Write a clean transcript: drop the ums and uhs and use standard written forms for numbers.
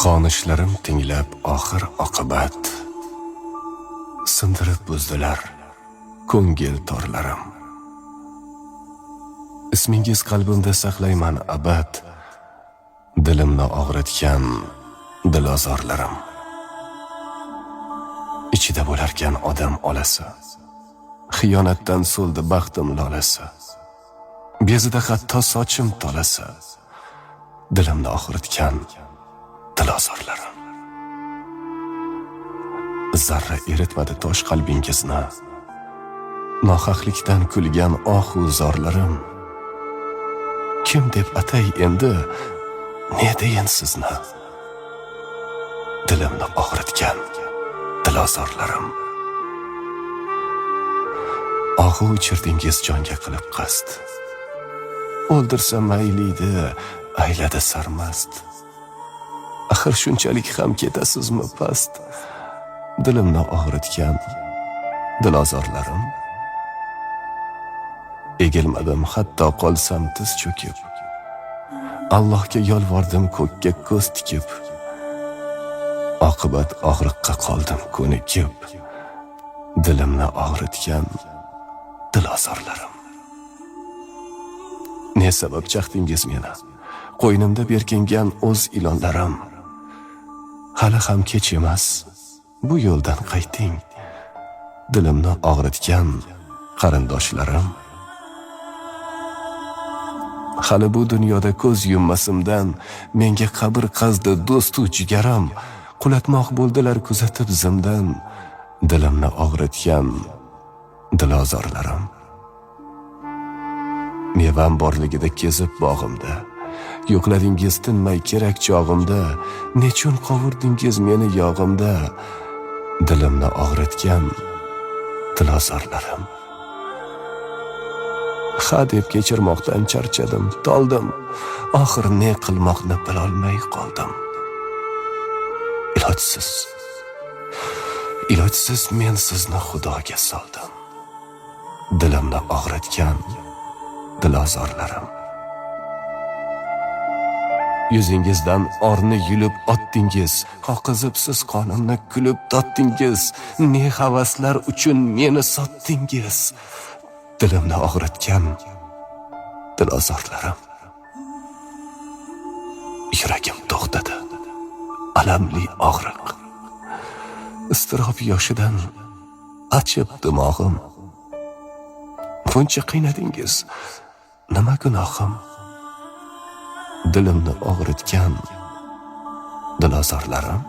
Xonishlarim tinglab oxir oqibat, sindirib buzdilar ko'ngil torlarim. Ismingiz qalbimda saqlayman abad, dilimni og'ritgan dilozorlarim. Ichida bo'larkan odam olasi, xiyonatdan so'ldi baxtim lolasi. Bezida hatto sochim tolasi, dilimni og'ritgan dilozorlarim. Zarra eritmadi tosh qalbingizni, nohaqlikdan kulgan ohu zorlarim. Kim deb atay endi, ne deyin sizni? Dilimni og'ritgan dilozorlarim. Og'u ichirdingiz jonga qilib qasd, o'ldirsa mayliydi, ayladi sarmast. Axir shunchalik ham ketasizmi past? Dilimni og'ritgan dilozorlarim. Egilmadim hatto qolsam tiz cho'kib, Allohga yolvordim ko'kka ko'z tikib. Oqibat og'riqqa qoldim ko'nikib, dilimni og'ritgan dilozorlarim. Ne sabab chaqdingiz meni? Qo'ynimda berkingan o'z ilonlarim. Hali ham kech emas, bu yo'ldan qayting. Dilimni og'ritgan qarindoshlarim. Hali bu dunyoda ko'z yummasimdan menga qabr qazdi do'stu jigarim. Qulatmoq bo'ldilar kuzatib zimdan, dilimni og'ritgan dilozorlarim. Mevam borligida kezib bog'imda, yo'qladingiz tinmay kerak chog'imda. Nechun qovurdingiz meni yog'imda, dilimni og'ritgan dilozorlarim. Ha deb kechirmoqdan charchadim, toldim. Oxir ne qilmoqni bilolmay qoldim. Ilojsiz, ilojsiz men sizni Xudoga soldim. Dilimni og'ritgan dilozorlarim. Yuzingizdan orni yulib otdingiz, oqizib siz qonimni kulib totdingiz. Ne havaslar uchun meni sotdingiz. Dilimni og'ritgan dilozorlarim. Yuragim to'xtadi, alamli og'riq. Iztirob yoshidan achib dimog'im. Buncha qiynadingiz, nima gunohim? Dilimni og'ritgan dilozorlarim.